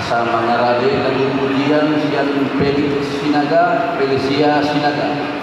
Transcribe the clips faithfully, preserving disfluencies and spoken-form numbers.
Sama na rade na di pujian sian Felix Sinaga, Felicia Sinaga.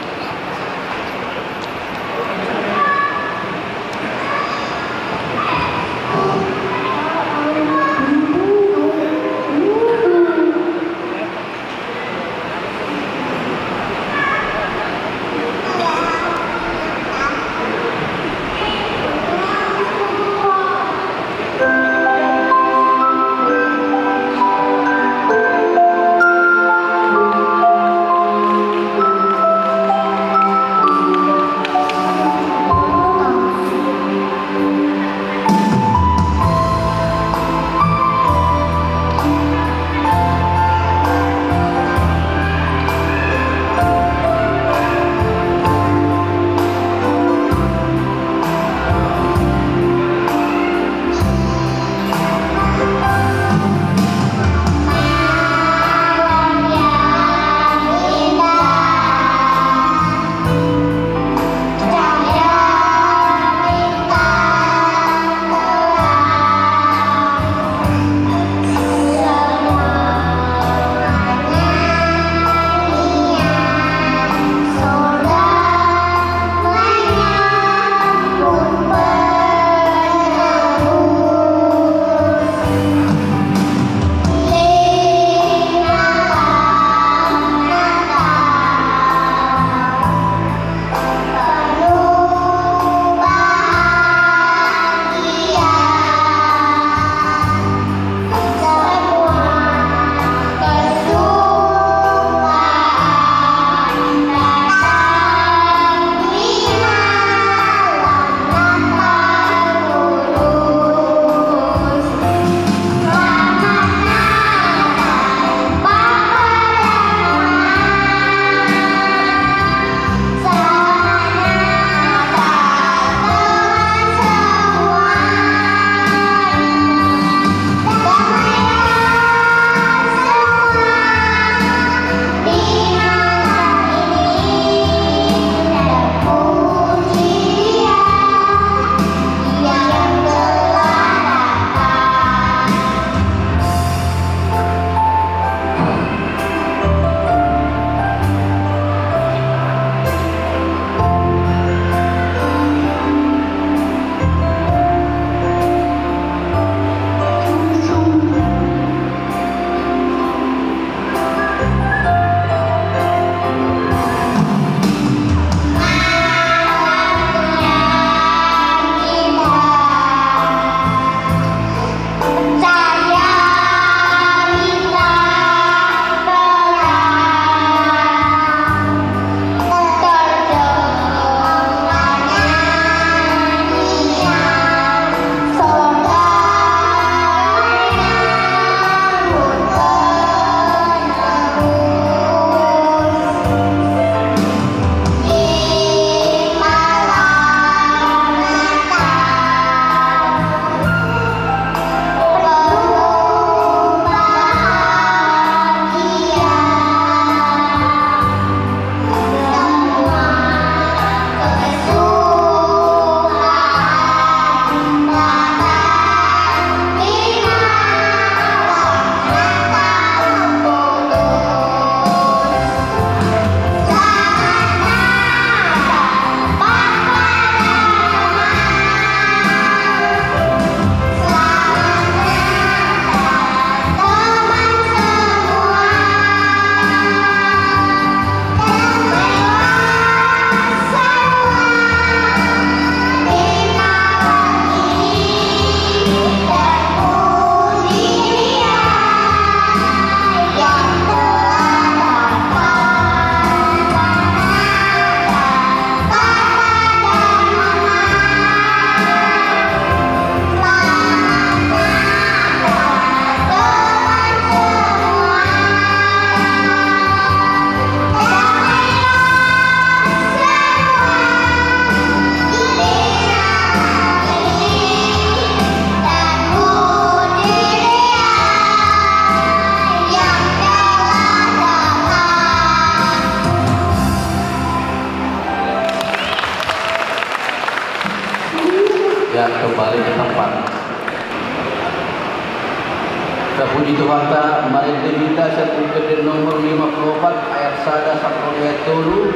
Di Tuhanta, marende hita sian Buku Ende nomor lima pulu opat ayat sada sampe ayat tolu,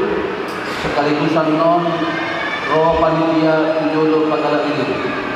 sekaligus annon ro panitia tu jolo pangalahion.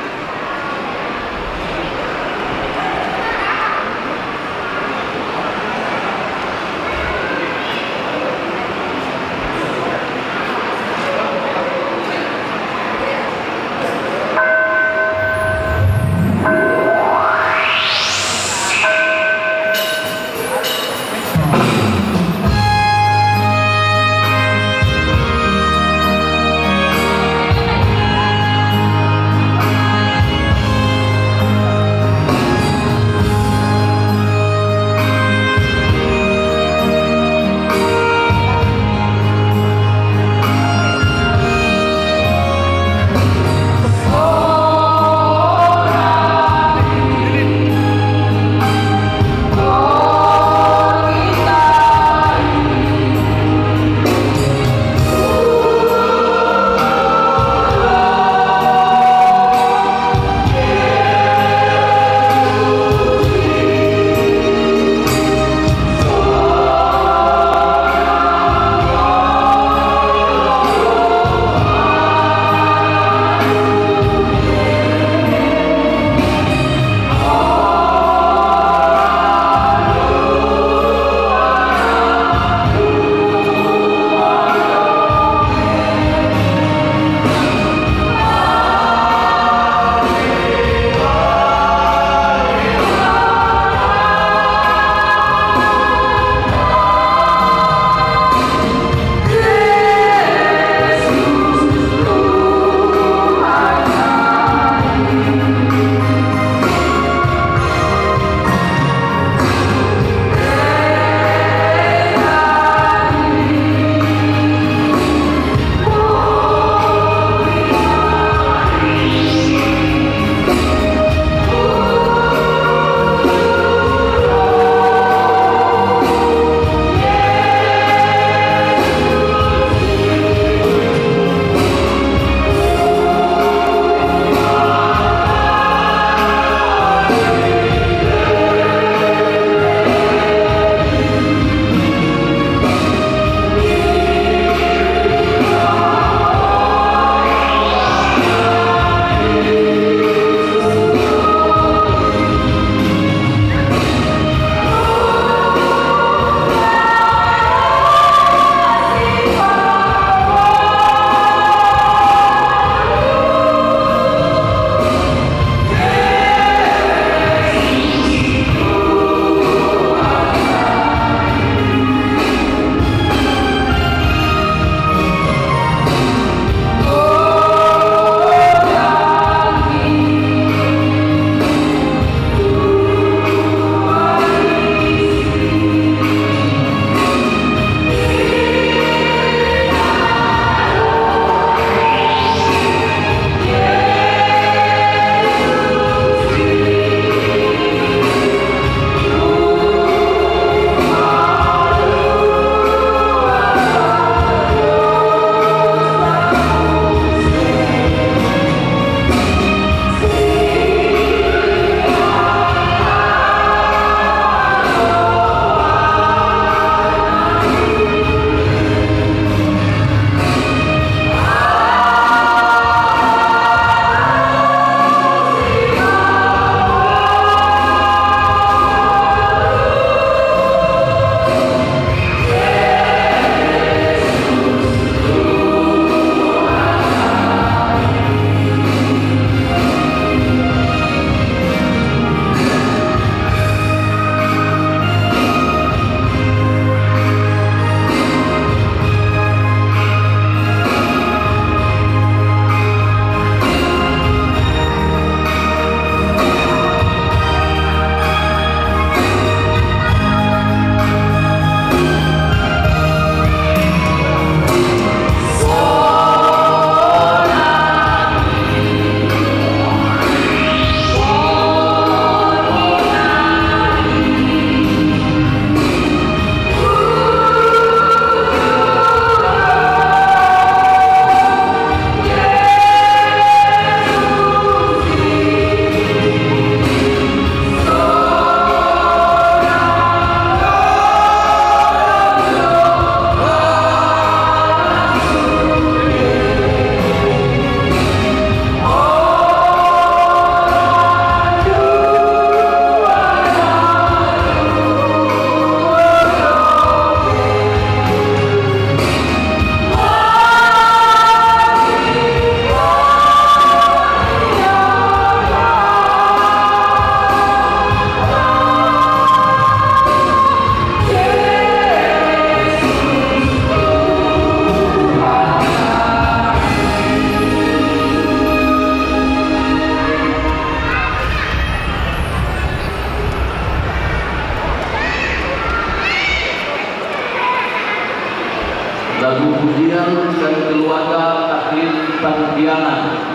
Pujian dan keluarga Taklid Pangkianan.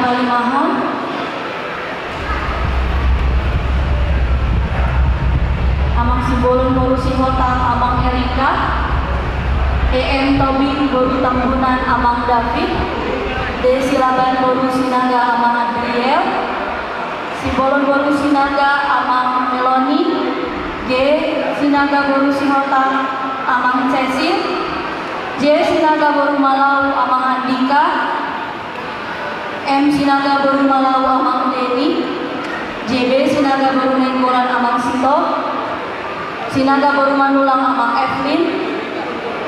Palimahon. Amang Simbolon boru Sihotang amang Erika. E M Tobing boru Tambunan amang David. D Silaban boru Sinaga amang Adriel. Simbolon boru Sinaga amang Meloni. G Sinaga boru Sihotang amang Cecil. J Sinaga boru Malau amang Andika. M Sinaga boru Malau amang Deni. J B Sinaga boru Nainggolan amang Sito. Sinaga boru Manulang amang Evelyn.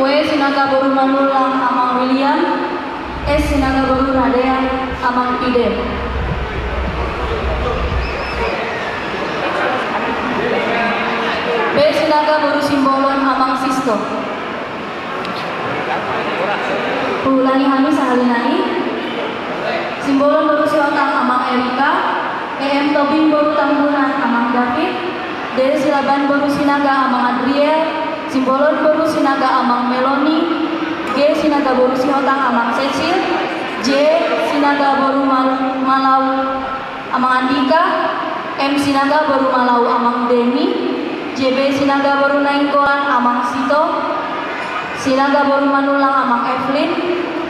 W Sinaga boru Manulang amang William. S Sinaga boru Nadean amang Ide. P Sinaga boru Simbolon amang Sisto. Huulangi hami sahali nai. Simbolon boru Sihotang amang Erika. E M Tobing boru Tambunan amang David. D Silaban boru Sinaga amang Adriel. Simbolon boru Sinaga amang Meloni. G Sinaga boru Sihotang amang Cecil. J Sinaga boru Mal- Malau amang Andika. M Sinaga boru Malau amang Deni. J B Sinaga boru Nainggolan amang Sito. Sinaga boru Manulang amang Evelyn.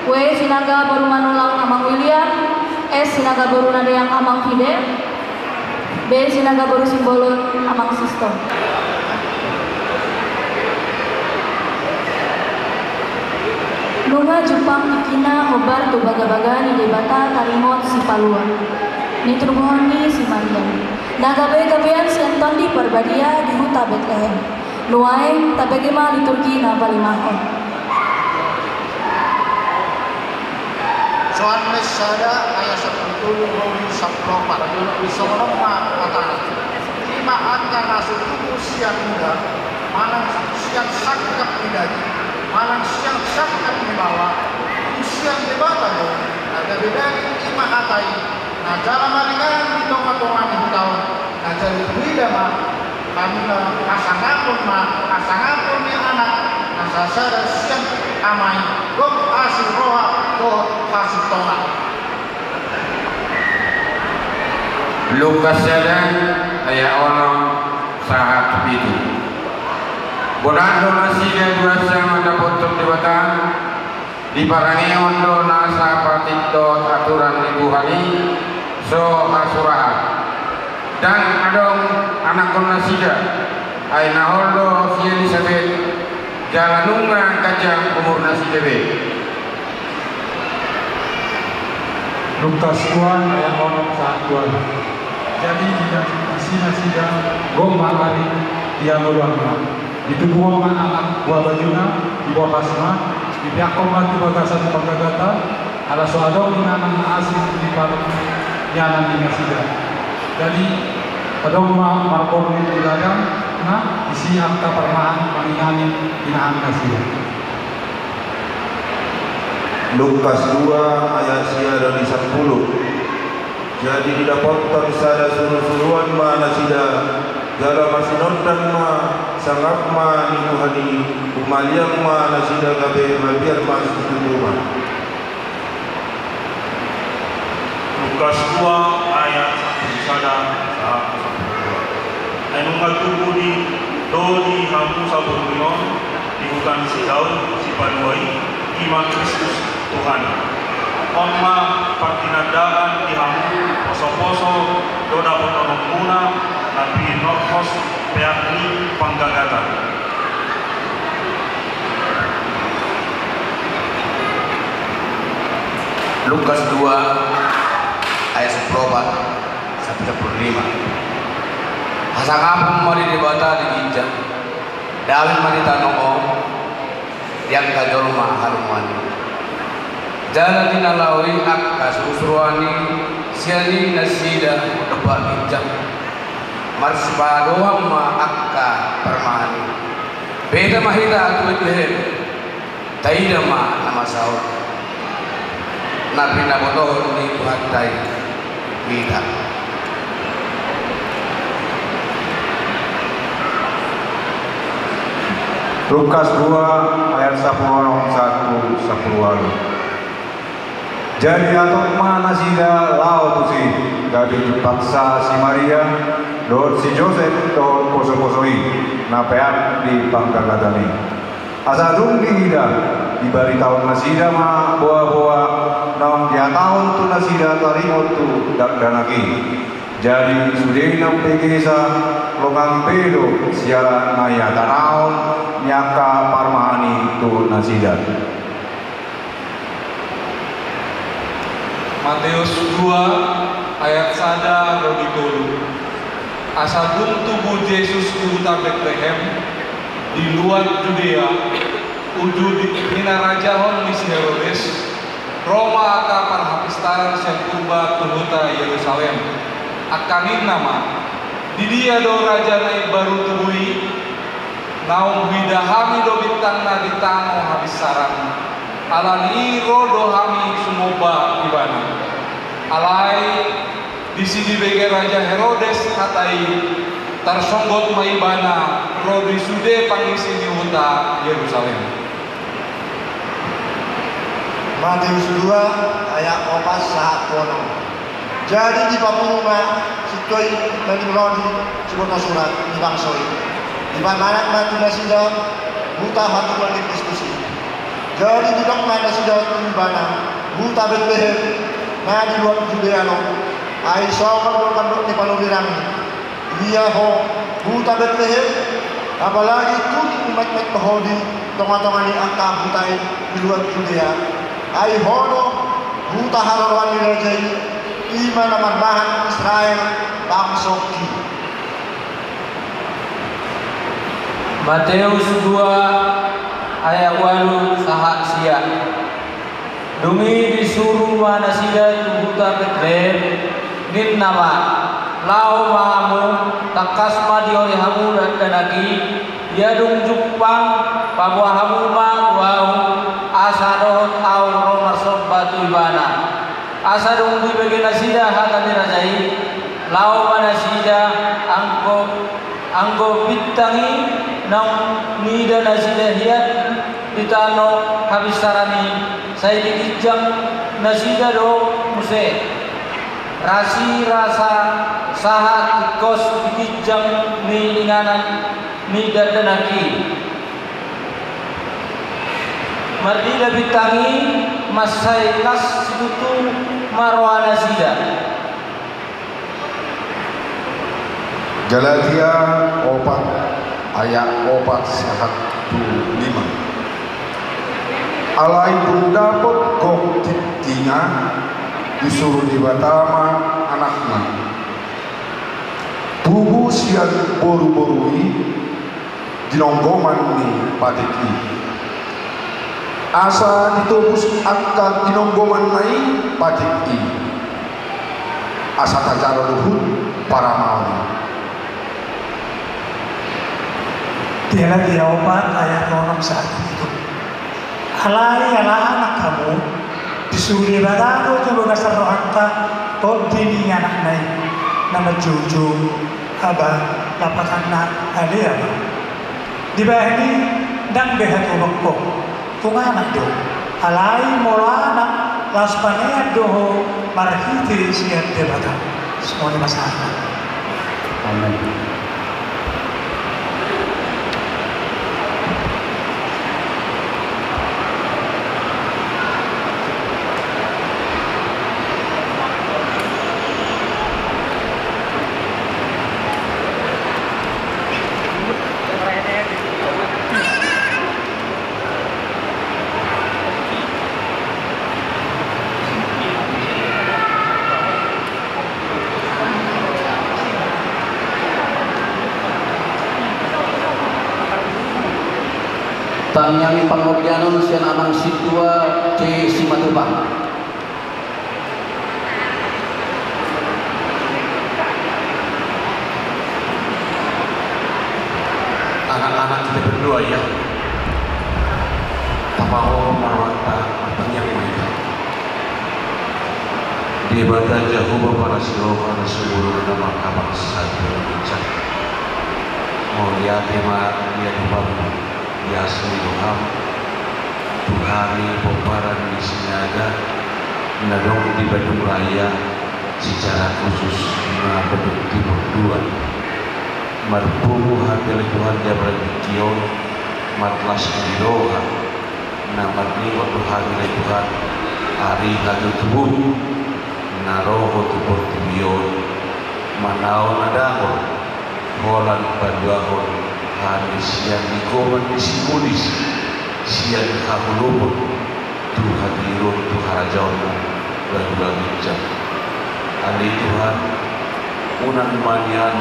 W Sinaga boru Manulang amang William. S Sinaga boru Nadean amang Fidel. B Sinaga boru Simbolon amang Sisto. Nunga jumpang tingkina hombar tu bagabaga ni Debata taringot si Palua, ni turpuk ni si Maria, na gabegabean sian Tondi Parbadia di huta Betlehem. Nuaeng tabege ma liturgi na palimahon. Johannes sada ayat sampulu tolu ro di sampulu opat. Songon on ma hatana: I ma angka na so tubu sian uda, manang sian sangkap ni daging, manang sian sangkap ni lawa, tung sian Debata do. Na gabe daging i ma hata i, na jala maringanan di tongatonga ni huta on. Na jadi huida ma hami na hasangapon ma hasangapon ni Anak na sasada sian Ama i, gok asi roha dohot hasintongan. Lukas sada ayat onom sahat pitu. Godang do nasida duansa mandapothon Debata. Diparangehon do nasa patindot aturan ni Tuhan i so hasurahan. Ndang adong anakkon nasida, ai na hol do si Elisabet, jala nunga ganjang umur nasida be. Lukas dua ayat onom sahat dua. Jadi di, di si nasida gok ma ari di hangoluanna. Ditubuhon ma anak buhabajuna, diboan ma, dipeakhon ma tu bagasan panggagatan, ala so adong inganan na asing di palu ni inganan ni nasida. Jadi adong ma marborngin di ladang, na disi angka parmahan mangingani inganan nasida. Lukas dua ayat sia ro di sampulu. Jadi didapothon sada surusuruan ma nasida, jala marsinondang ma, sangap ma ni Tuhan i, humaliang ma nasida gabe mabiar ma situtu ma. Lukas dua ayat sampulu sada sahat sampulu dua. Ai nunga tubu do di hamu saborngin on, di huta ni si Daud, si Palua i, i ma Kristus Tuhan. On ma partinandaan di hamu posoposo do dapotononmuna na pinophos peak ni panggagatan. Lukas dua ayat sampulu opat sampe sampulu lima. Hasangapon ma di Debata di ginjang, damei ma di tano on, di angka jolma halumoan i. Jala di na laho i angka surusuruan i sian i nasida dompak ginjang. Marsipadohan ma angka parmahan i. Beta ma hita tu Betlehem. Taida ma na masa on na pinabotohon ni Tuhanta i tu hita. Lukas dua ayat sampulu onom sahat tu sampulu ualu. Jadi hatop ma nasida laho tusi, gabe dipaksa si Maria dohot si Josep dohot posoposo i na peak di panggagatan i. Asa dung diida, dibaritahon nasida ma boaboa naung dihatahon tu nasida taringot tu dakdanak i. Jadi sude na umbegesa longang be do siala na ihatanahon ni angka parumahan i tu nasida. Mateus dua ayat sada ro di tolu. Asa dung tubu Jesus di huta Betlehem, di luat Judea, uju di hinarajahon ni si Herodes, ro ma angka parhapistaran sian purba tu huta Jerusalem. Angka ninna ma, di dia do raja na imbaru tubu i? Naung huida hami do bintangna di tano hapistaran. Alani i ro do hami sumomba ibana. Alai disi dibege raja Herodes hata i, tarsonggot ma ibana ro di sude pangisi ni huta Jerusalem. Mateus dua ayat opat sahat onom. Jadi dipapuru ma sintua i na nimrodi siboto surat ni bangso i. Dipamanat ma tu nasida huta hatubuan ni Kristus i. Jadi didok ma nasida tu ibana, huta Betlehem, na di luat Judea do, ai songon do tandok ni panurirang i. Ia ho, huta Betlehem, apalagi tung metmet ho di tongatonga ni angka huta i di luat Judea, ai ho do huta haroroan ni raja i, i ma na marmahan Israel bangsongki. Mateus dua ayat ualu sahat sia. Dung i disuru ma nasida tu huta Betlehem, ninna ma, laho ma hamu, tangkas ma diori hamu dakdanak i, ia dung jumpang, paboa hamu ma tu ahu, asa dohot ahu ro marsomba tu ibana. Asa dung dibege nasida hata ni raja i, laho ma nasida anggo, anggo bintang i naung niida nasida hian di tano hapistaran i, sai diginjang nasida do muse. Rasirasa sahat tingkos di ginjang ni inganan ni dakdanak i. Marnida bintang i mansai las situtu ma roha nasida. Galatia opat ayat opat sahat tu lima. Alai dung dapot gok tingtingan, disuru Debata ma Anakna tubu sian boruboru i, di nonggoman ni patik i. Asa ditobus angka ginonggomanna i patik i, asa tajalo do huhut paramaon i. Galatia opat ayat onom sahat pitu. Alai ala anak hamu, disuru Debata do tu bagasan rohanta Tondi ni Anakna i, na manjoujou, Aba, lapatanna ale Aba. Dibahen i ndang be hatubuan ho, tung anak do, alai molo anak, laos panean do ho marhite sian Debata. Songon i ma sahatna. Amen. Tangiangi pangordianon sian amang sintua C Simatupang. Anak-anak kita berdua ya. Tapahohom ma rohanta, martangiang ma hita. Debata Jahowa, Bapa na siroha na sumurung, na manghabangsa di ginjang. Mauliate ma di adopanMu, di asi ni rohaM, tu hami pomparan ni Sinaga, Na dong di Bandung Raya, secara khusus na Bandung Timur dua. Marpungu hami ale Tuhan di apala tingki on, marlas ni roha, na marningot do hami ale Tuhan, ari hatutubu na ro ho tu portibi on, manaon na dangol, holan paluahon hami sian linggoman ni sibolis, sian hahulupon, tu hatiuron tu harajaonmu, baru baginjang. Ale Tuhan, unang ma nian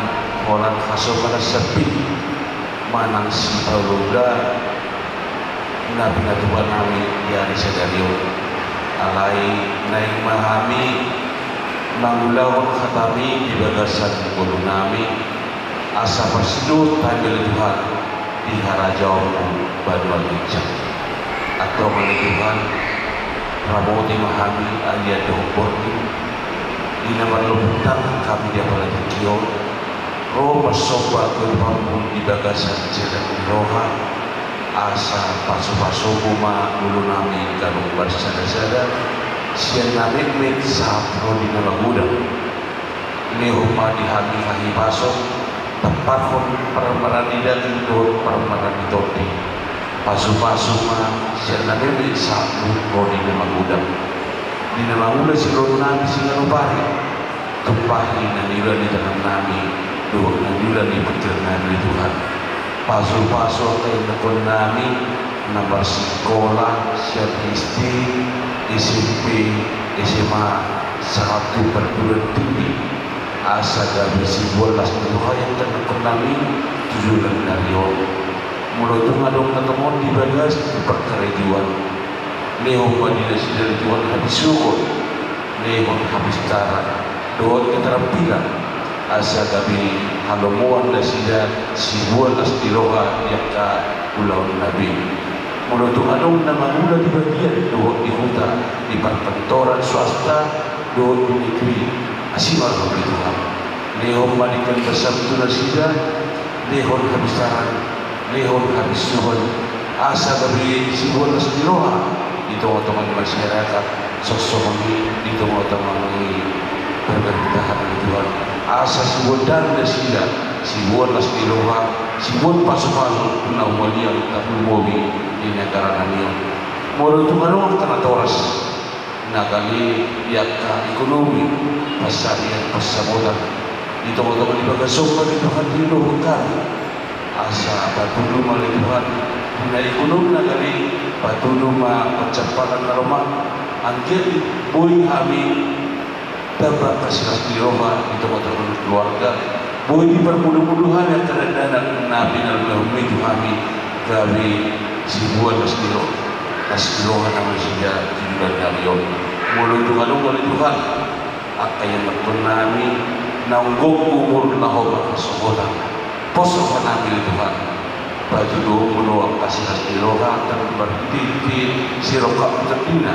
holan hasombalan sambing, manang sipaulauda, na pinatupa nami di ari sadari on. Alai naeng ma hami mangulahon hatami di bagasan ngolu nami, asa parsidohot hami ale Tuhan di harajaonmu banua ginjang. Antong ale Tuhan, ramoti ma hami alian dohot borngin, di na marlompan tangan hami di apala tingki on, ro marsomba tu Tuhanmu di bagasan sirang ni roha, asa pasupasumu ma ngolu nami ganup marsadasada, sian na metmet sahat ro di na magodang. Lehon ma di hami hahipason, tampakhon parmarani daging dohot parmarani tondi. Pasupasu ma sian na metmet sahat ro di na magodang. Di na mangula siganup nami siganup ari, tumpahi na niula ni tangan nami dohot na niula ni pingkiran nami ale Tuhan. Pasupasu angka ianakkon nami na marsikola sian S D, S M P, S M A, sahat tu perguruan tinggi, asa gabe siboan las ni roha ianakkon nami tu joloan ni ari on. Molo tung adong na tongon di bagas tu parkarejoan, lehon ma di nasida ale Tuhan habisuhon, lehon hapistaran dohot keterampilan, asa gabe halomoan nasida siboan las ni roha di angka ulaonna be. Molo tung adong na mangula di bagian dohot di huta, di parkantoran swasta dohot di negeri, asi ma roham ale Tuhan. Lehon ma denggan basam tu nasida, lehon habisaran, lehon habisuhon, asa gabe siboan las ni roha di tongatonga ni masyarakat, songon i di tongatonga ni pemerintahan ni Tuhan. Asa siboan dame nasida, siboan las ni roha, siboan pasupasu tu na humaliang tarlumobi di negara nami on. Molo tung adong angka natoras, na gale di angka ekonomi, pansarian, pansamotan di tongatonga ni bagas on ma ale Tuhan, dilehon hami. Asa patudu ma ale Tuhan di na ekonomi na gale, patudu ma pansamotan na lomak, anggiat boi hami tamba angka silas ni roha di tongatonga ni keluarga, boi diparmuduhmudu hami angka dakdanak na pinalumehonmi tu hami, gabe siboan las ni roha, las ni roha nami nasida di joloan ni ari on. Molo tung adong ale Tuhan angka ianakkon nami naung gok umur laho marhasohotan, pos roha nami ale Tuhan, patuduhonmu do angka silas ni roha, tarlumobi di sirongkap tondina,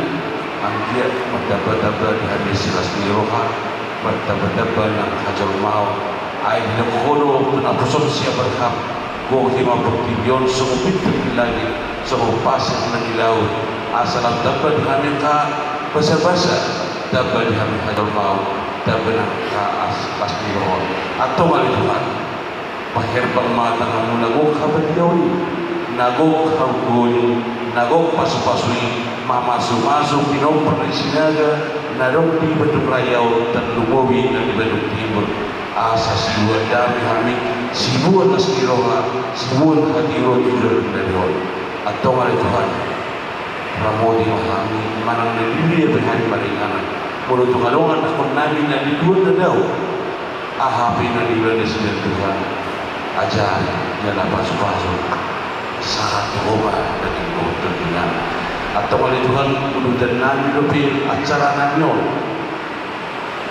anggiat martambatamba di hami silas ni roha, martambatamba nang hajolmaon. Ai didok ho do tu naposo ni si Abraham, gok hima portibi on songon bintang di langit, songon pasir na di laut, asa lam tamba di hami angka basabasa, tamba di hami hajolmaon, tamba nang angka las ni roha. Antong ale Tuhan, paherbang ma tanganmu na gok habadiaon i, na gok hagogoon i, na gok pasupasu i, mamasumasu pinompar ni Sinaga na adong di Bandung Raya on, tarlumobi na di Bandung Timur, asa siboan dame hami, siboan las ni roha, siboan hatiuron tu joloan ni ari on. Antong ale Tuhan, ramoti ma hami manang na di dia pe hami maringanan. Molo tung adong anakkon nami na di dua na dao, aha pe na niula nasida Tuhan, ajari jala pasupasu, sahat tu homa daging dohot tondina. Antong ale Tuhan, udutan nami dope acara nami on.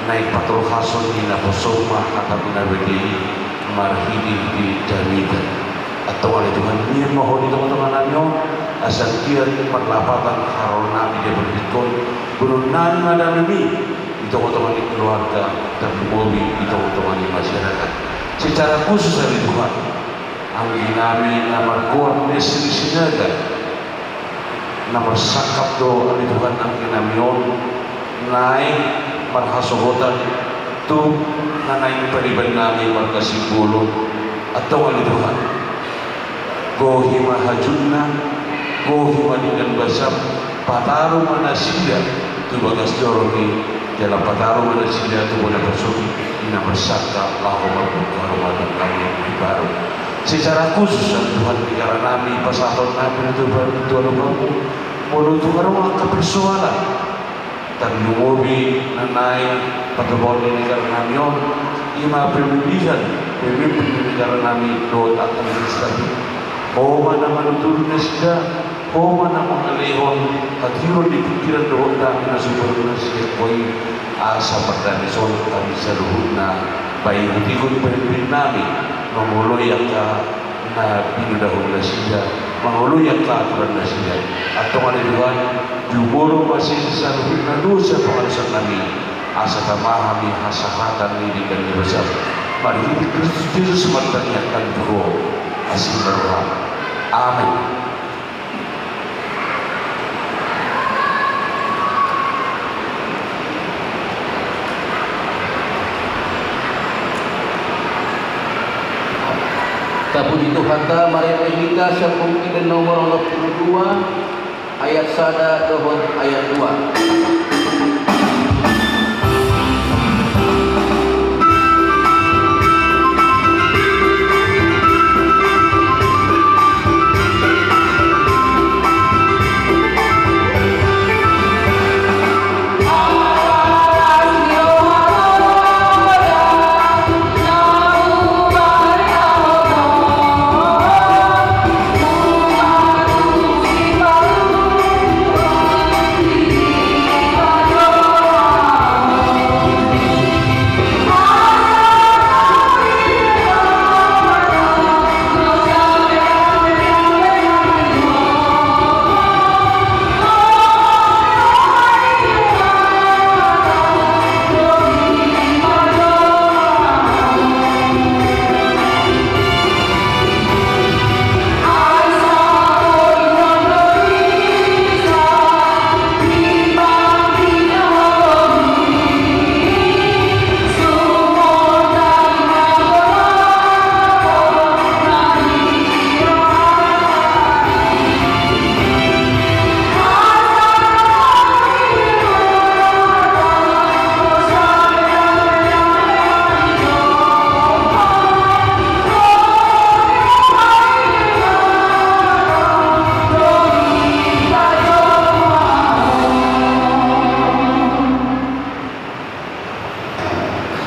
Naeng patorhason ni naposonmu ma hatamu na badia i marhitehite jamita. Antong ale Tuhan, mian ma ho di tongatonga nami on, asa anggiat marlapatan haroro nami di apala tingki on, boanonnami ma damemi di tongatonga ni keluarga, tarlumobi di tongatonga ni masyarakat. Secara khusus ale Tuhan, anggi nami na margoar Nesri Sinaga, na marsangkap do ale Tuhan anggi nami on Naeng marhasohotan tu na naeng pariban nami marga Simbolon. Antong ale Tuhan, gohi ma hajutna, gohi ma denggan basam, pataru ma nasida tu bagas joro i, jala pataru ma nasida tu bona pasogit i na marsangkap laho mambuka rumah tangga na imbaru. Secara khusus ale Tuhan, negara nami pasahaton nami tu Tuhan, tu adopanmu, molo tung adong angka persoalan, tarlumobi na naeng patupaon ni negara nami on, i ma pemulihan pemimpin ni negara nami dohot angka legislatif. Ho ma na manuturi nasida, ho ma na mangalehon hatiuron ni pingkiran dohot dame na sumurung nasida, ho i asa pardame sonang hami saluhutna, baik ikut pemimpin nami mangoloi angka na pinodahon nasida, mangoloi angka aturan nasida. Antong ale Tuhan, jumolo ma sesa saluhutna dosa pangalaosion nami, asa tama hami hasahatan ni denggan ni basam. Marhite Kristus Jesus martangiang hami tu Ho, asi ma roham. Amen. Tapuji Tuhanta, marende hita sian Pengadilan nomor onom pulu dua, ayat sada dohot ayat dua.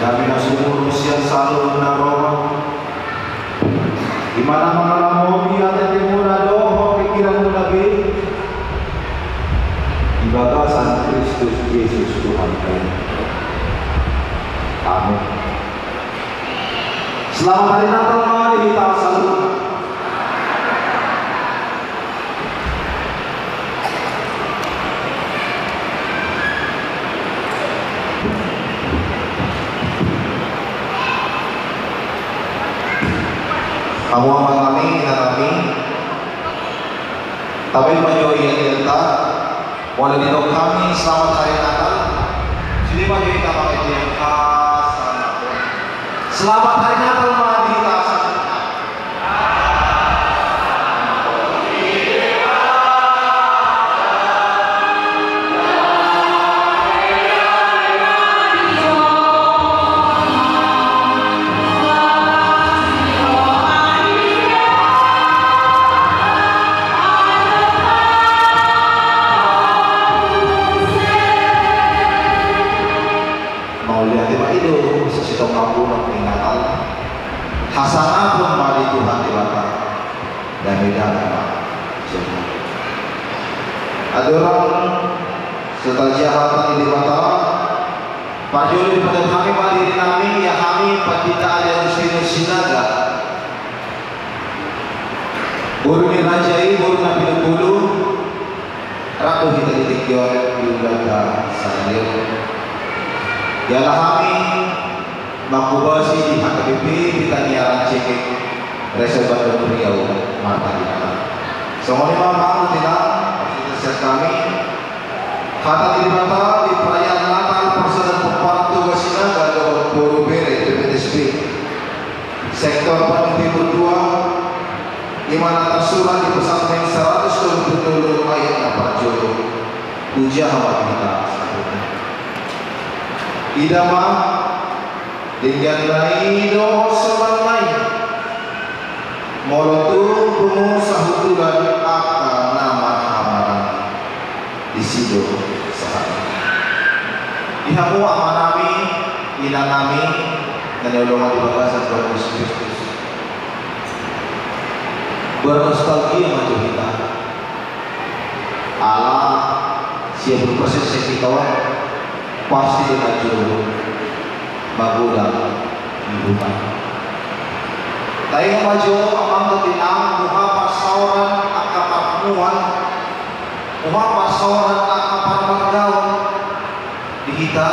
Dame na sumurung sian saluhut na roha, i ma na mangalamomi ateatemuna dohot pingkiranmuna be, di bagasan Kristus Jesus Tuhanta i. Amen. Selamat Hari Natal ma di hita saluhut. Hamu amang nami, inang nami, tabaen ma jo iandianta. Molo didok hami selamat Hari Natal, sude ma jo hita mangido angka selamat. Selamat Hari Natal ma di hita saluhut. Mauliate ma i do sasintongna unang ni Natal. Hasangapon ma di Tuhan Debata. Dame-dame ma. Andorang setelah hata ni Debata, parjolo dipatupa hami ma diri nami, ia hami pandita Ari Agustinus Sinaga. Boru ni raja i, boru na pitu pulu, rap do hita di tingki on di ulaonta sadari on. Jala hami manghobasi di H K B P Britania Ranceke, Resort Bandung Riau, martangiang. Songon i ma amang inang, sian hami, hata ni Debata di perayaan Sektor panuhon dua, i ma na tarsurat di Psalmen saratus tolu pulu tolu ayat na parjolo. Hujaha ma hita. Ida ma, denggan nai do songon nai, molo tung pungu sahutulan angka na marhamaranggi. Disi do sahat. Di hamu amanami, inanami, na hinaholongan di bagasan Tuhan Jesus Kristus. Bernostalgia ma jo hita. Ala siapul persen sekitaran pasti do na jolo magodang di huta. Taingot ma jo amang dohot inang, boha parsaoran angka parpunguan, boha parsaoran angka parmargaon di hita,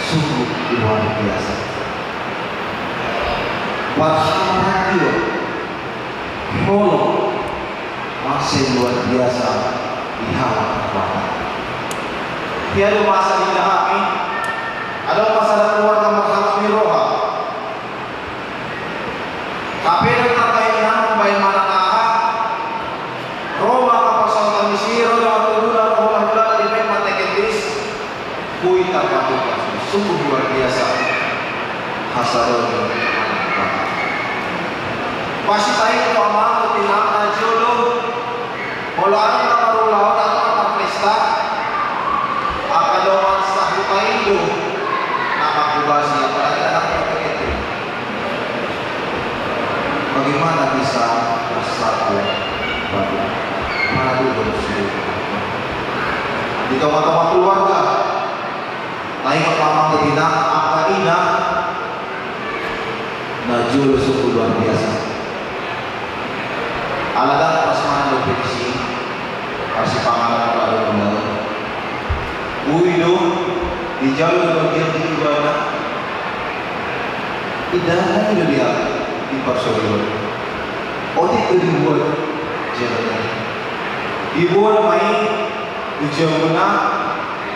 sungguh luar biasa. Parsaoran do i, holong, mansai luar biasa di halak Batak. Ia do masa di hami, adong ma sada keluarga marhalak ni roha. Hape ndang tarbahen hami mambahen manang aha, ro ma angka parsaoran ni si, ro do angka hulahula, ro hulahula, dibahen ma teknis. Boi tarpatupa, sungguh luar biasa. Hasada ni. Pasti taingot do amang dohot inang na jolo, molo adong na marulaon atau na marpesta, angka dongan sahuta i do na manghobasi, apalagi anak na pengantin. Bagaimana bisa bersatu padu? Padu do sude di tongatonga keluarga. Taingot ma amang dohot inang, angka ina na jolo sungguh luar biasa. Ala ndang pas mangan dope disi, pas sipanganon lalu undangan. Boi do dijalo do bagian di ibana. Indahan do dia di parsorion. Otik do dibuat jalan. Dibuat ma i tu jabuna,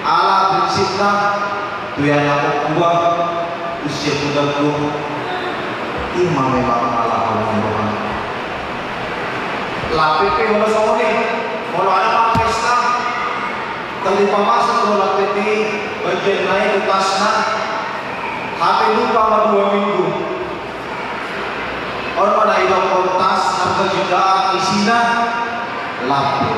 ala prinsipna, tu ianakkonku ba, tu siapulangku, i ma memang ala holong ni rohana. Lape pe molo songon i, molo adong ma pesta, tali pamasuk do lape i, bagian na i tu tasna, hape lupa ma dua minggu. On ma na idokkon tas, harga jutaan isina, lape.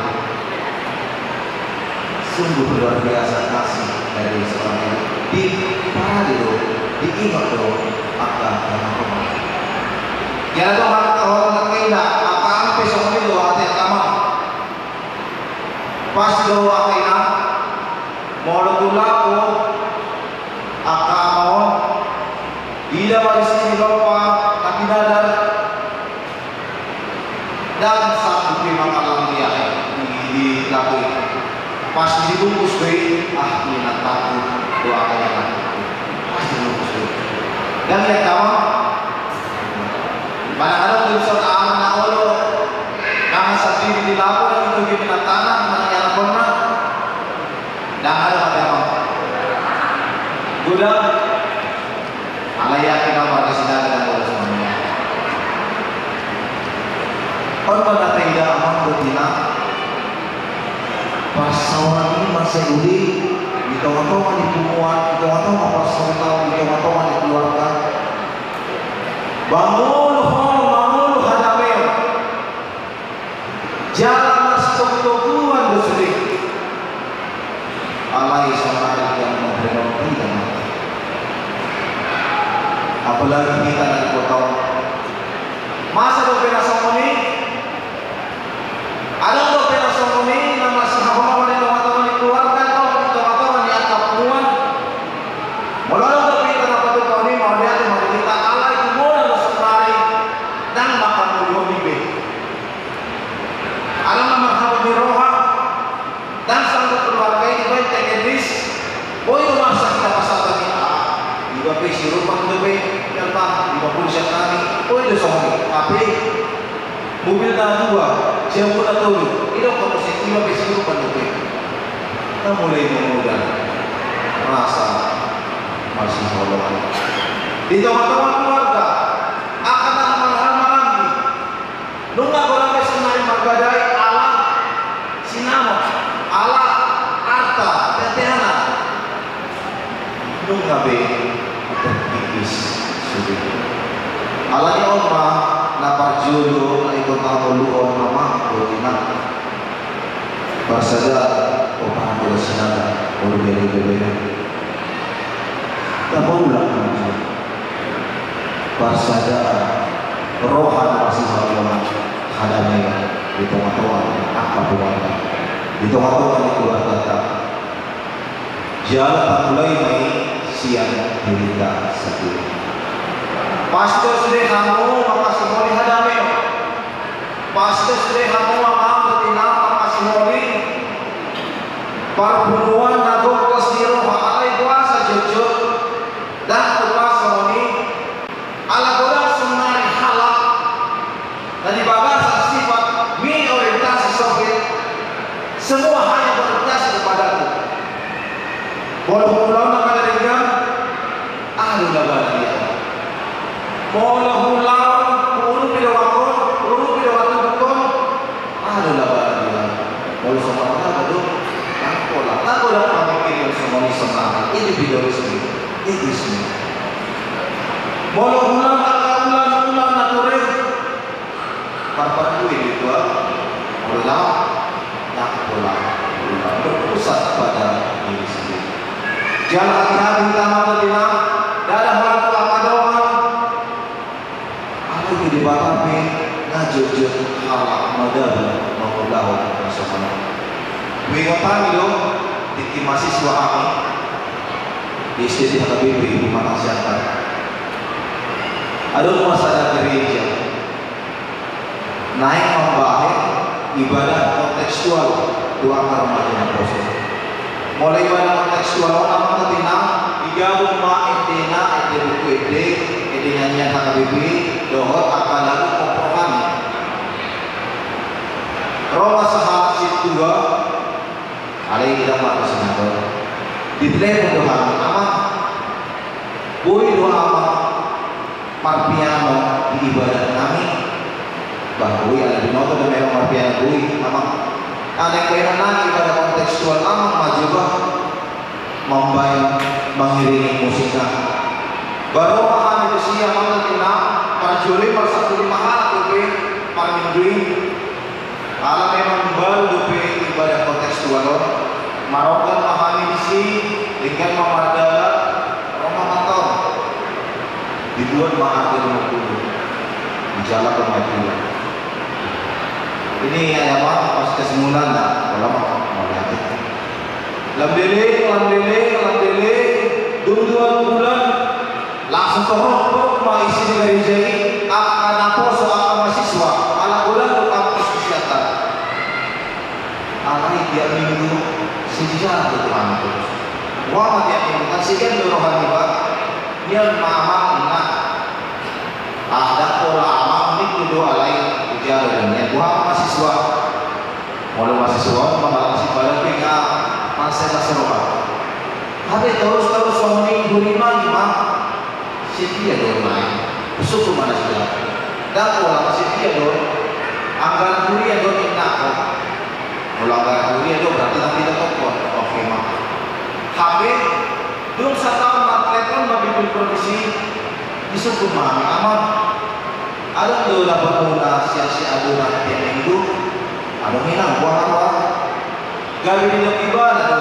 Sungguh luar biasa kasih dari seorang ibu. Diparade do, diingot do angka anak. Jala do angka hormat na inda, angka ampe songon i do ate angka amang. Pasti do angka inang, molo tu lapo angka amang on, ida ma disi di lompa na pinadar. Ndang sanggup i mangallang dia di, di lapo i. Pas dibungkus do i, ah, i na takut do angka i na takut. Pas dibungkus do i. Ndang i angka amang. Manang adong do dison aha na olo, mangan sandiri di lapo, ndang i togihon di tanah, manang ianakhonna. Ndang adong angka amang. Godang. Alai yakin au marga Sinaga ndang olo songon i. On ma na taida amang dohot inang, parsaoran i mansai uli di tongatonga ni punguan, di tongatonga parsaoran, di tongatonga ni keluarga. Mangolu holong, mangolu hadameon. Jala marsitogutoguan do sude. Alai sonari jam na berenong tidak mati. Apalagi hita na di kota on. Masa dope na songon i? Adong dope na songon i na marsihaholongan di tongatonga ni keluarga, di tongatonga ni angka punguan. Molo adong dope hita na patupa on i, mauliate ma di hita, alai tu bona do sonari, ndang mangolu on i be. Adong na marhalak ni roha, ndang sanggup keluarga i dibahen teknis, boi do marsak hita pasahaton i, ah, iba pe siurupan dope, iba pe, iba pe sian hami, boi do songon i, hape mobil na dua, jabu na tolu, idokkon muse iba pe siurupan dope. Na mulai mangolu rasa marsihaholongan. Di tongatonga keluarga. Alani on ma na parjolo na ingkon tahaholonghon, amang dohot inang. Parsadaan, o, parhatobasan, molo gabe gabe na tapaulak ma jo. Parsadaan, roha na masihaholongan, hadameon di tongatonga ni angka keluarga, di tongatonga ni keluargata. Jala tamulai ma i sian dirinta sandiri. Pasti sude hamu mangkasiholi hadameon. Pasti sude hamu, amang dohot inang, mangkasiholi parpunguan na tongkos ni roha, alai boasa jotjot ndang tupa songon i. Ala godang saonari halak na di bagasan sifat mengorientasi sempit, semua hanya berorientasi kepadaku. Molo huulaon angka na denggan, aha do labana di ahu? Molo huulaon, huurupi donganhon, huurupi dongan tubuhon, aha do labana di ahu? Molo songon i, aha do? Ndang pola, ndang godang pamingkirion songon i saonari. Individualisme. Egoisme. Molo huulaon angka ulaon, ulaon na ture, parparbue di tua, molo ndang pola, ulaon berpusat pada diri sendiri. Jala hati-hati hita, amang dohot inang, ndada holan tu angka dongan. Alai di Debata pe ndang jotjot halak madabu mangulahon na songon on. Huingot hami do, tingki mahasiswa hami di S D T H K B P Pematang Siantar. Adong ma sada gereja naeng mambahen ibadah kontekstual tu angka remaja naposo. Molo ibadah kontekstual on, amang dohot inang, digabung ma endena, ende buku ende, ende nyanyian H K B P, dohot angka lagu kompor hami. Ro ma sahalak sintua, alai ndang marga Sinaga, ditelepon do hami, amang, boi do amang marpianon di ibadah nami? Bah, boi, ala binoto do memang marpianon, boi amang. Alai bahenon nami ibadah kontekstual, amang ma jo bah mambahen, mangiringi musikna. Bah, ro ma hami tusi, amang dohot inang, parjolo i marsampulu lima halak dope parminggu i. Ala memang baru dope ibadah kontekstual on, marorgan ma hami disi, denggan ma mardalan, ro ma mantor. Dibuat ma harga lima puluh. Dijalo ma tu dia. Ini ya, amang, pas kesemulan dah, kalau mau, mau lihat. Lam leleng, lam leleng, lam leleng, dung dua bulan, langsung torop ma isi ni gareja i, angka naposo, angka mahasiswa, ala godang do kampus di Siantar. Alai tiap minggu, sijalo do tu hami torus. Boha ma tiap minggu, kan sian do roha niba, nian ma amang, inang. Ah, ndang pola amang, ningku do, alai hujalo do nian. Boha ma mahasiswa? Molo mahasiswa on, mangalangsi badan pe nga, mansai las roha. Hape torus-torus songon i, huri ma i ma. Setia do on lae. Sungkun ma nasida. Ndang pola ma setia do on. Anggaran huria do on, inang. Molo anggaran huria do on, berarti nanti tetap do on. Oke ma. Hape, dung sataon martelepon ma bimbing provisi, disungkun ma hami, amang. Adong do na pamuna sian si adonan tiap minggu? Adong, inang, boha roha? Gabe didok ibana do,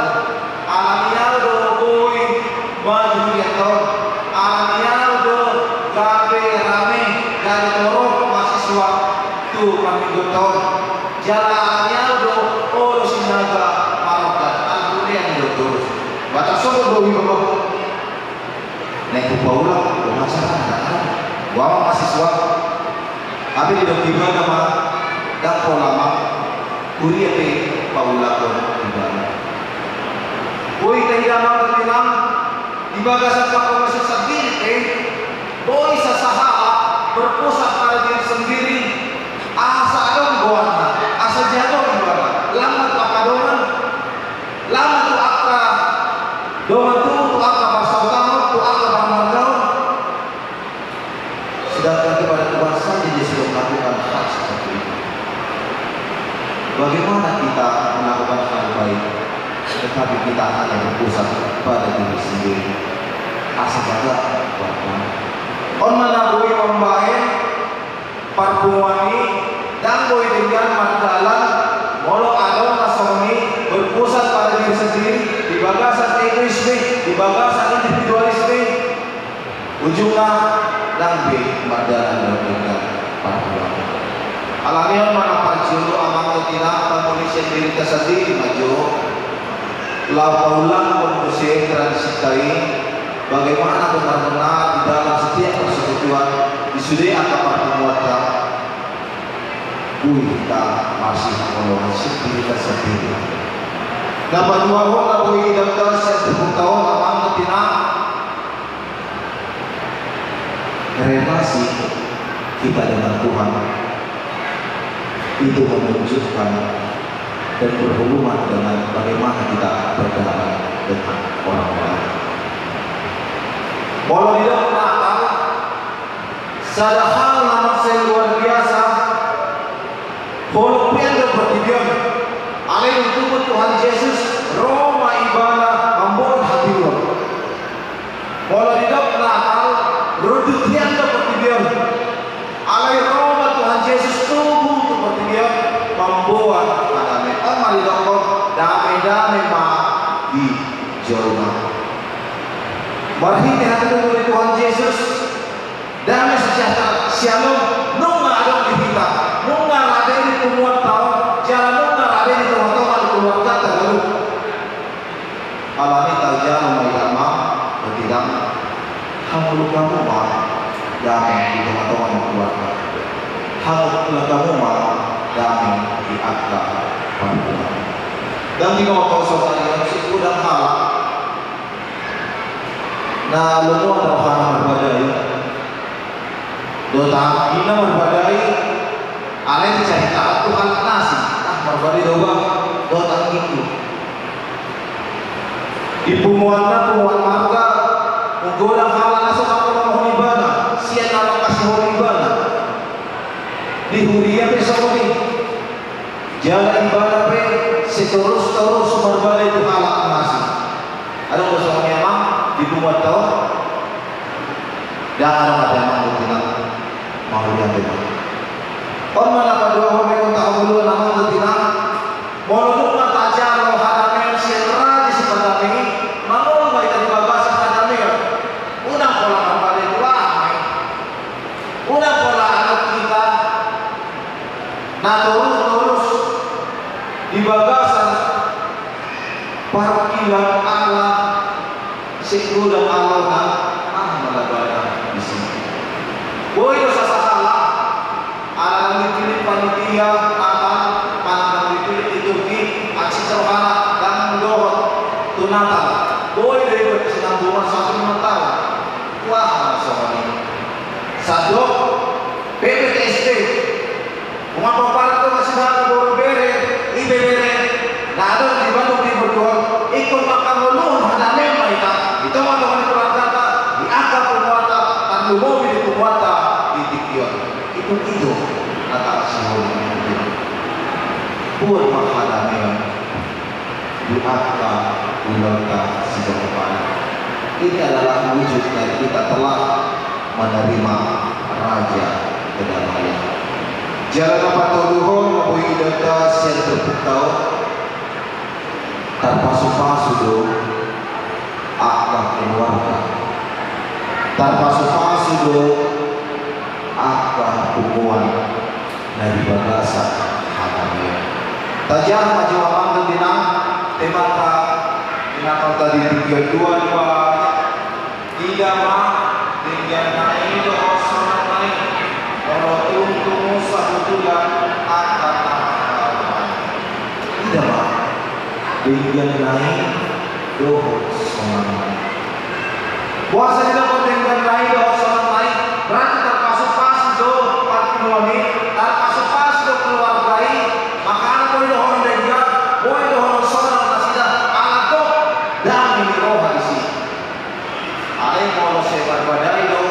alani ahu do boi maju di ahu, alani ahu do gabe rame, gabe torop mahasiswa tu parmingguanta on. Jala alani ahu do olo Sinaga marorgan, alani ahu do torus. Baca sobo do iba. Naeng hupaulak, boha carana? Boha ma mahasiswa? Hape didok ibana ma, ndang pola ma huria pe paulakon ibana. Boi taida, amang dohot inang, di bagasan panghobasan sandiri pe, boi sasahalak berpusat pada diri sendiri, asa adong goarna, asa jago ibana, lam ma tu angka dongan, lam ma tu angka dongan tubu, tu angka parsautangon, tu angka pamargaon. Sedangkan kepada Tuhan saja dia sudah melakukan hal seperti itu. Bagaimana kita melakukan hal baik, tetapi kita hanya berpusat pada diri sendiri? Asa gagal buat kami. On ma na boi mambahen Dalan na denggan parhua. Alani on ma na parjolo amang dohot inang, pamolisian dirinta sandiri ma jo. Laho paulahon muse tradisinta i, bagaimana benar-benar di dalam setiap persekutuan, di sude angka parpunguanta, boi hita marsihaholongan sandiri sandiri. Na paduahon na boi didalan sian turpukta on amang dohot inang, relasi kita dengan Tuhan itu menunjukkan dan berhubungan dengan bagaimana kita berdamai dengan orang lain. Molo didok Natal, sada hal na mansai luar biasa, holong pe do portibi on. Alai dung tubu Tuhan Jesus, ro ma ibana mamboan hatiuron. Molo didok Natal, rundut hian do portibi on. Alai ro ma Tuhan Jesus tubu tu portibi on, mamboan hadameon. On ma didokhon, dame-dame ma di jolma. Marhite hatutubu ni Tuhan Jesus, dame sejahtera, syalom, nunga adong di hita, nunga rade di punguanta on, jala nunga rade di tonga-tonga ni keluarganta ganup. Alani i tajalo ma i amang dohot inang, hangoluan hamu ma dame di tonga-tonga ni keluarga. Hangoluan hamu ma dame di angka parpunguan. Dang binoto songon i, sigodang halak na lomo rohana marbadai. Dohot anggina marbadai, alai dicaritahon tu halak na asing, ah, marbadai do bah dohot anggingku. Di punguanna, punguan marga, molo godang halak na so mangkasihon ibana, sian na mangkasihon ibana. Di huria pe songon i. Jala ibana pe sitorus-torus marbadai tu halak na asing. Adong do songon i amang di punguanta on? Dang adong, ate amang dohot inang. Mauliate ma. On ma na paduahon, molo tahaholongan amang dohot inang, molo nunga tajalo hadameon sian raja sipandame i, mangolu ma hita di bagasan hadameon. Unang pola marbadai tu aha ma i. Unang pola adong hita na torus-torus di bagasan parungkilon ala sigodang alona, ah, marbadai disi. Boi do sasalah, ala na dipillit panitia, ala na dipillit liturgi, asi rohana dang dohot tu Natal. Boi do i berkesinambungan satu lima tahun. Wah, songon i. Sandok P P T S P. Unang pomparan tu masibaga boru bere, ibebere, na adong di Bandung Timur tu on, ingkon mangkangoluhon hadameon ma hita, di tonga-tonga ni keluarganta, di angka punguanta, tarlumobi di punguanta di tingki on. Ingkon i do na tarsiholit. Buat ma hadameon di angka ulaonta siganup ari. Ini adalah wujud dari kita telah menerima Raja Kedamaian. Jala na patoluhon na boi didok sian turpukta on, tarpasu-pasu do angka keluarga. Tarpasu-pasu do angka punguan na di bagasan hadameon. Tajaha ma jo amang dohot inang, tema ta di Natal ta di tingki on, dua, dua. Ida ma dengganna i dohot sonangna i, molo tung tumus sahutulan angka na. Ida ma dengganna i dohot sonangna i. Boasa didok dengganna i dohot sonangna i? Berarti tarpasu-pasu do parpunguan i, tarpasu-pasu do keluarga i. Makana boi dohonon denggan, boi dohonon sonang nasida, ala gok dame ni roha disi. Alai molo sai marbadai do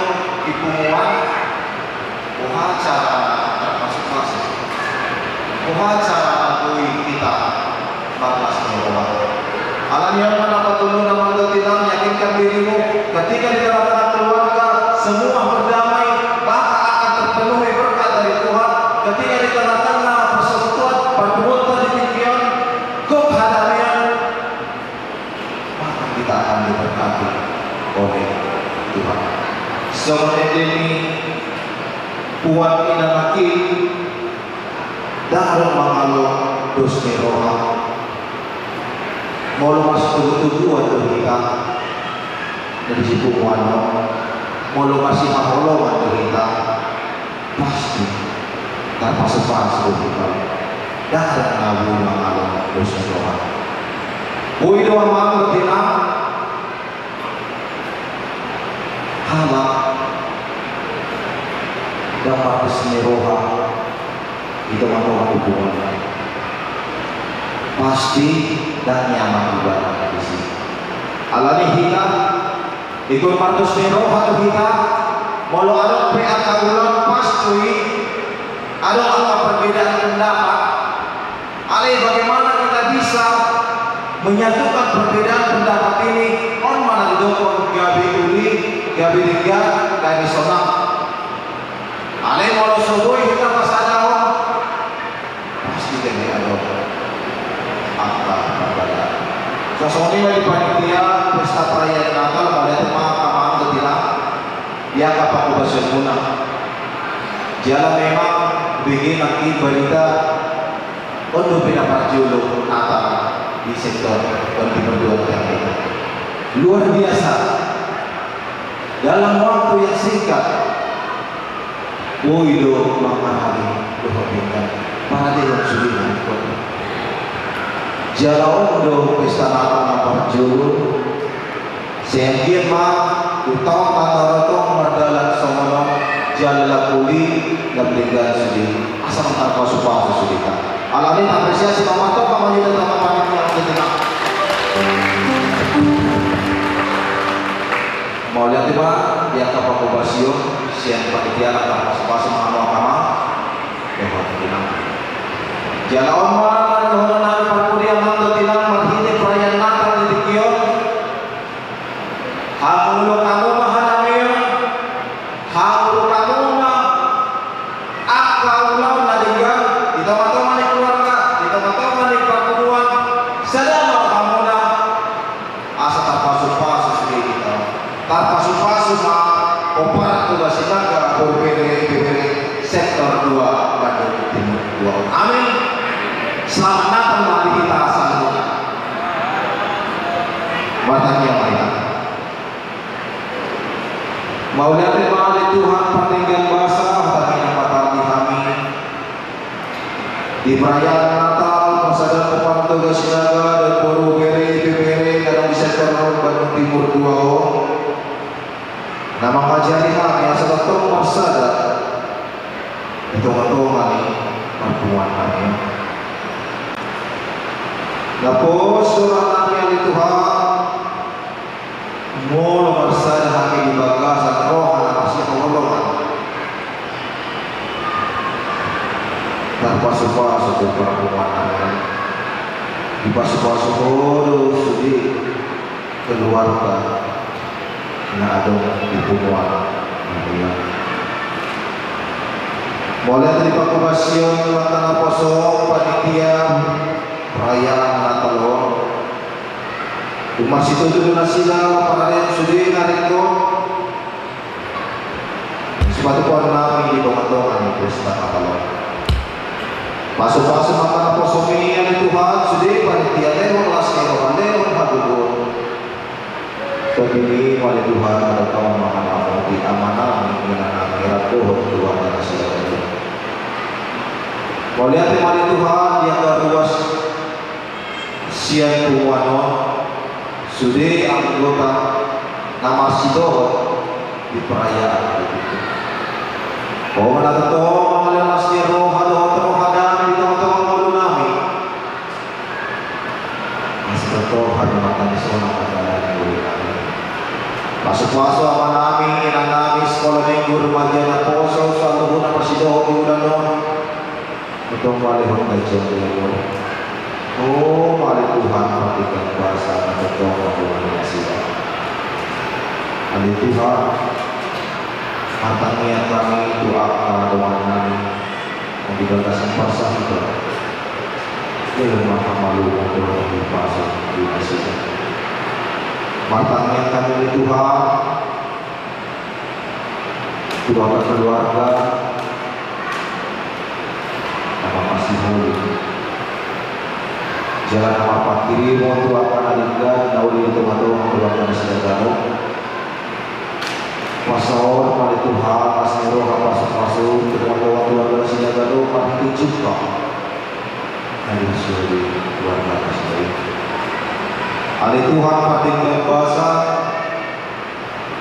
di punguan, boha carana tarpasu-pasu? Boha carana boi hita marlas ni roha? Alani i ma na patoluhon, amang dohot inang, yakinkan dirimu, ketika di tengah-tengah keluarga semua berdamai, maka akan terpenuhi berkat dari Tuhan. Ketika di tengah-tengah persekutuan, parpunguanta di tingki on, gok hadameon, maka kita akan diberkati oleh Tuhan. Songon i do i, Punguan i, anak i, ndang adong mangalo dos ni roha. Molo masitubutubuan do hita na di si punguan on, molo masihaholongan do hita, pasti tarpasupasu do hita. Ndang adong na boi mangalo dos ni roha. Boi do amang dohot inang, halak ndang mardos ni roha di tongatonga ni punguan, pasti ndang nyaman ibana disi. Alani hita, ingkon mardos ni roha do hita. Molo adong pe angka ulaon, pasti adong angka perbedaan pendapat. Alai bagaimana kita bisa menyatukan perbedaan pendapat ini? On ma na didok on, gabe uli, gabe denggan, gabe sonang. Alai molo so boi hita pasadahon, pasti gabe adong angka parbedaan. Songon i ma di panitia pesta perayaan Natal, mauliate ma amang dohot inang di angka panghobasionmuna. Jala memang bege nangkin barita, on dope na parjolo Natal di sektor Bandung Timur dua on. Luar biasa. Dalam waktu yang singkat, boi do mangarade dohot denggan, paradehon sude na ingkon. Jala on do pesta Natal na parjolo. Sai anggiat ma tu taon na ro tong mardalan songon on, jala uli, gabe denggan sude, asa ma tarpasupasu sudeta. Alani i, apresiasi ma martongka ma hita tu angka panitia on, dohot inang. Mauliate ma di angka panghobasion sian panitia na tarpasupasu ma hamu amang dohot inang. Jala on ma na nidok nami, parpudi amang dohot inang, marhite perayaan Natal di tingki on. Hangoluhon hamu ma hadameon, hangoluhon hamu ma angka ulaon na denggan di tongatonga ni keluarga, di tongatonga ni parpunguan, sada ma rohamuna, asa tarpasupasu sude hita. Tarpasupasu ma hombar tu bagasan angka boru, bere, ibebere sektor dua Bandung Timur dua. Amin. Selamat Natal ma di hita saluhutna. Martangiang ma hita. Mauliate ma ale Tuhan pardenggan basa, hami na patar di hami di perayaan Natal, pasahaton patoga sinaga dohot boru, bere, ibebere na adong di sektor Bandung Timur dua on, na mangajari hami asa tongtong marsada di tongatonga ni parpunguan nami. Naposo roha nami ale Tuhan, molo marsada hami di bagasan roha na masihaholongan, tarpasupasu do parpunguan nami. Dipasupasu Ho do sude keluarga na adong di punguan nami. Mauliate di panghobasion, mata naposo panitia perayaan Natal on. Tung marsitutu do nasida paradehon sude na ringkot sipatupaon nami di tongatonga ni pesta Natal on. Pasupasu ma angka naposomi ale Tuhan, sude panitia, lehon las ni roha, lehon hagogoon. Tondimi ma ale Tuhan, tongtong mangaramoti amanami, inanami, rap dohot keluarga nasida. Mauliate ma ale Tuhan di angka ruas sian punguan on, sude anggota na marsidohot di perayaan on. Ho ma na tongtong mangalehon las ni roha dohot roha dame di tongatonga ngolu nami. Asa tongtong hami martangis sonang manjalani ngolu nami. Pasupasu amanami, inanami, sekolah minggu, remaja, naposo, saluhutna marsidohot di ulaon on. Tongtong ma lehon gajian ni umur. Ho ma ale Tuhan pardenggan basa na tongtong mandongani nasida. Ale Tuhan, martangiang hami tu angka dongan nami na di bagasan parsahiton. Lehon ma hamaluon dohot hahipason di nasida. Martangiang hami ale Tuhan tu angka keluarga Tuhan, na denggan na uli di tongatonga keluarga nasida ganup. Pasahat ma ale Tuhan, asi ni roha, pasupasu tu tongatonga keluarga nasida ganup, marhite jumpa na dihasuhut keluarga nasida i. Ale Tuhan, pardenggan basa,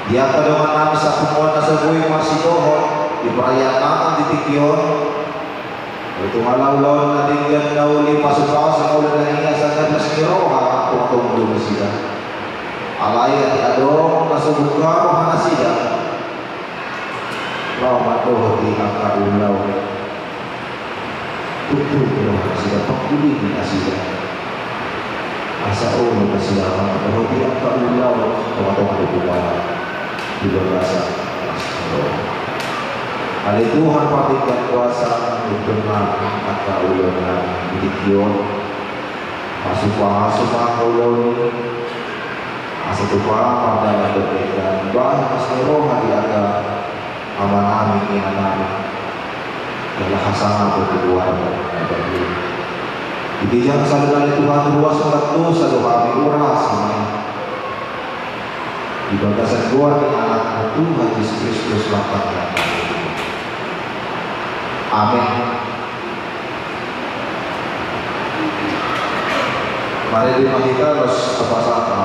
di angka dongan nami sapunguan na so boi marsidohot di parayaan nami di tingki on, Tonga ulaon na denggan na uli, pasupasu ma ulaon i asa gabe asi ni roha tu tongatonga nasida. Alai ate adong na so buka roha nasida laho mandohoti angka ulaon, tutu roha nasida, pangkulingi nasida. Asa olo nasida mandohoti angka ulaon tu tongatonga ni jolma di bagasan asi ni roha. Ale Tuhan, pardenggan basa, unduk ma angka ulaon nami di tingki on. Pasupasu ma angka ulaon i asa tupa mardalan dohot denggan, bahen asi ni roha di angka amanami, inanami, jala hasangapon di keluarga na badia. Di ginjang sadari on ale Tuhan, ruas ma dosa do hami, urasi ma i di bagasan goar ni Anakmu Tuhan Jesus Kristus, Bapa nami. Amen. Mari, di ma hita, los, apa, sapa?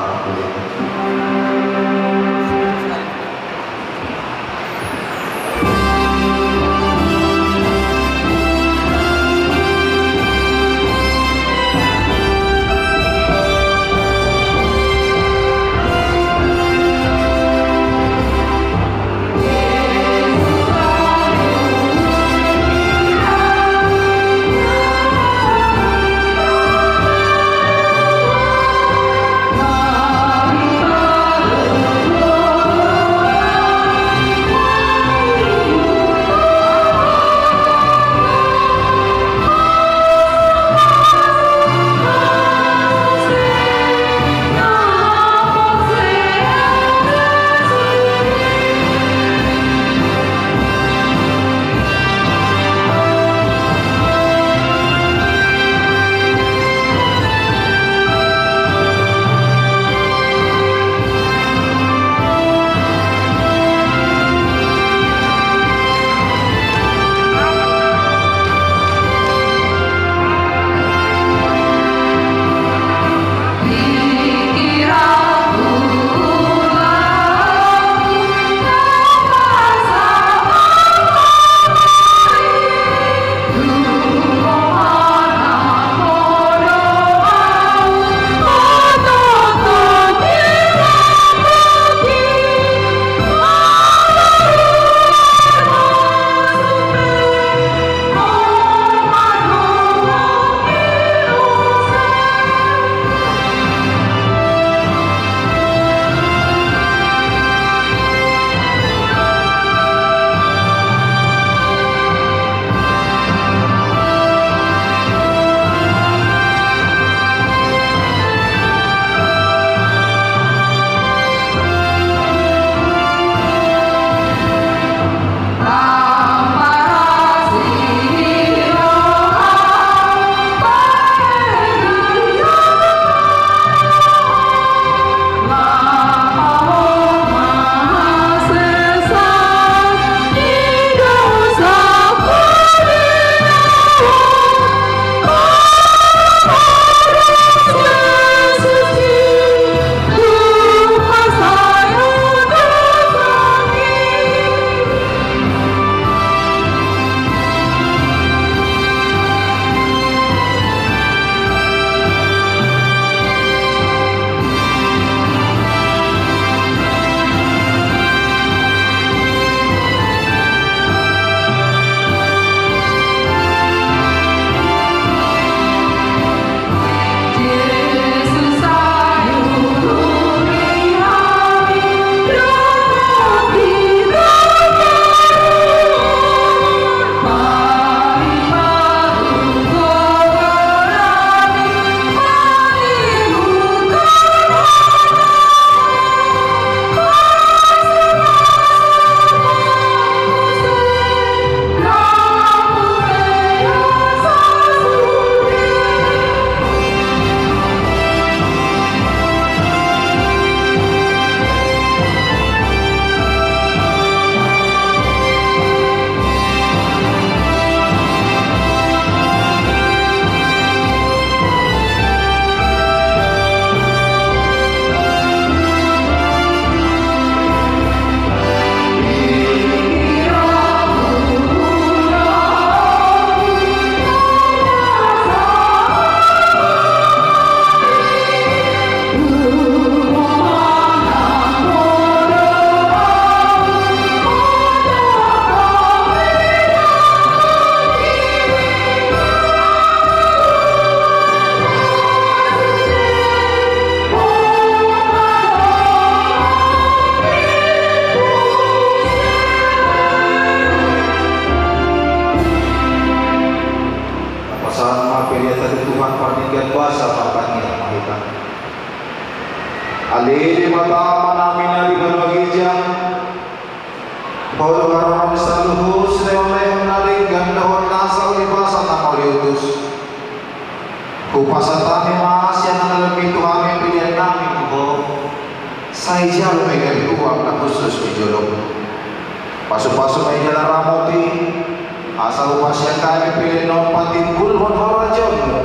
Sian hami pe naung patimbulhon harajaonmu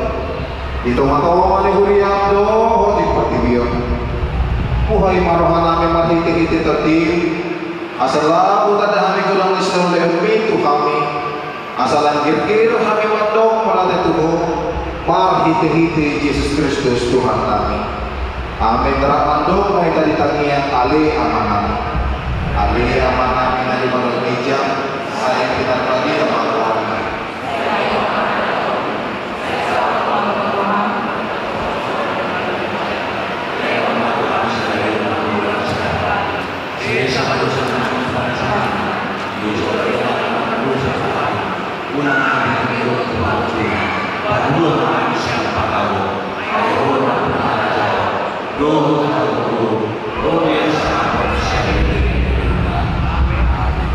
di tongatonga ni huriam dohot di portibi on. Buhai ma rohanami marhitehite Tondim, asa lam tanda hami godang ni siulahonmi tu hami, asa lam girgir hami mandok mauliate tu Ho, marhitehite Jesus Kristus Tuhannami. Amen. Rap mandok ma hita di tangiang Ale Amanami. Ale Amanami na di banua ginjang, sai pinarbadia ma goarmu.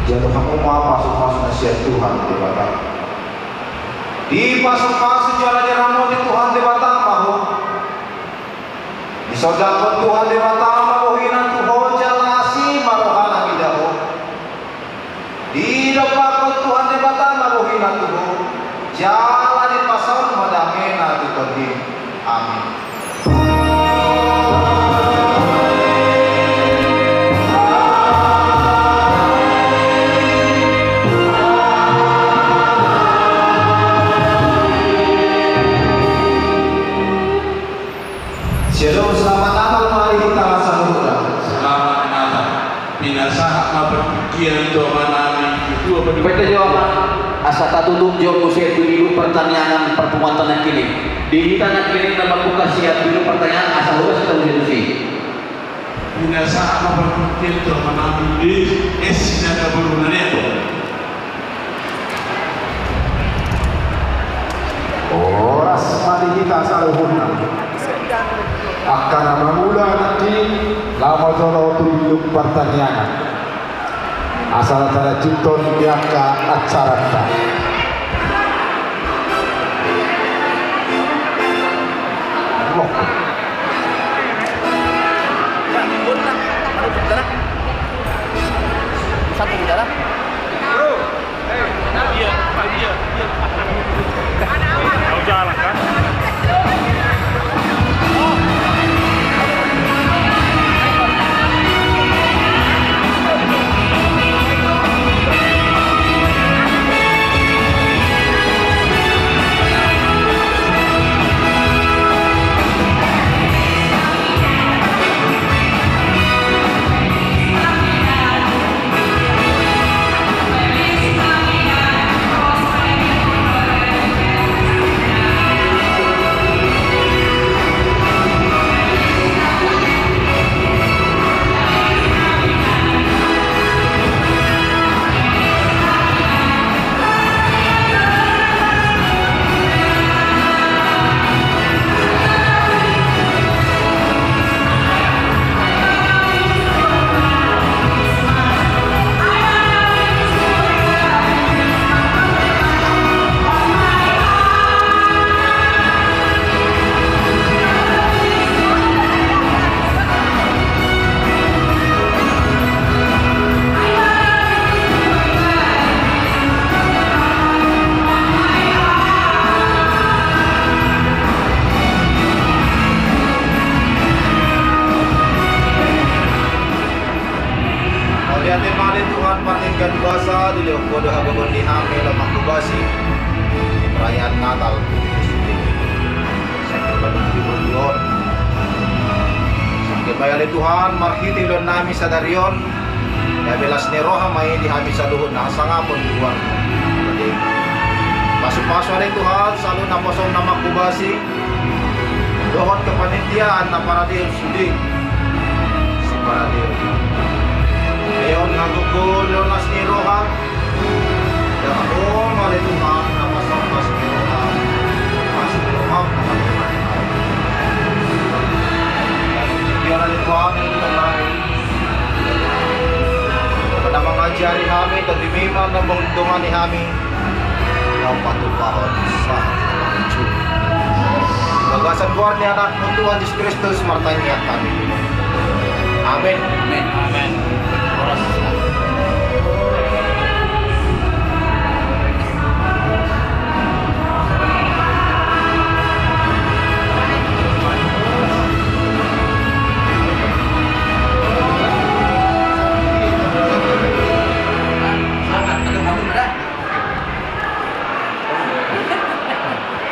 Jalo hamu ma pasupasu na sian Tuhan Debata. Dipasupasu jala diramoti Tuhan Debata ma ho. Disondangkon Tuhan Debata ma bohina tu ho jala asi ma rohana mida ho. Didompakkon Tuhan Debata ma bohina tu ho jala dipasaut ma damena tu tondim. Amin. Shalom, selamat Natal ma di hita saluhutna. Selamat Natal. Pinasahat ma partingkian tu amanami, tu amanami. Baen jo, Ama, asa tatutup jo muse tu ilu partangiangan parpunguanta nangkining. Di hita nangkining na mambuka sian ilu partangiangan asa horas hita muse tusi. Pinasahat ma partingkian tu amanami di es na kaburunannya. Horas ma di hita saluhutna. Angka na mangula nangkin, laho ma jolo tu ilu partangiangan. Asa talanjuthon di angka acaranta. Satu di dalam. Mauliate ma ale Tuhan, pardenggan basa dilehon Ho do hagogoon ni hami laho manghobasi perayaan Natal. Sangkep ma ale Tuhan, marhite ulaonnami sadari on, ia las ni roha ma i di hami saluhutna hasangapon di goarmu. Pasupasu ale Tuhan saluhut naposom na manghobasi dohot kepanitiaan na paradehon sude. Siparadeon. Lehon hagogoon, lehon las ni roha. Jala Ho ma ale Tuhan na pasompas ni roha. Pas ni roha. Biar ale Tuhan, ale Tuhan. Na mangajari hami, Tondim i ma na mangundungi hami. Laho patupahon sahat na mangunjung. Bagasan goar ni Anakmu Tuhan Jesus Kristus martangiang hami. Amin. Amin. Amin. Horas.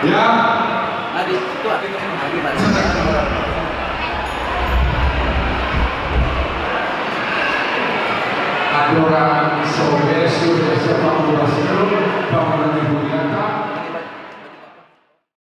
Ya. Aturan so besu, besu pangurus itu, pangurus itu.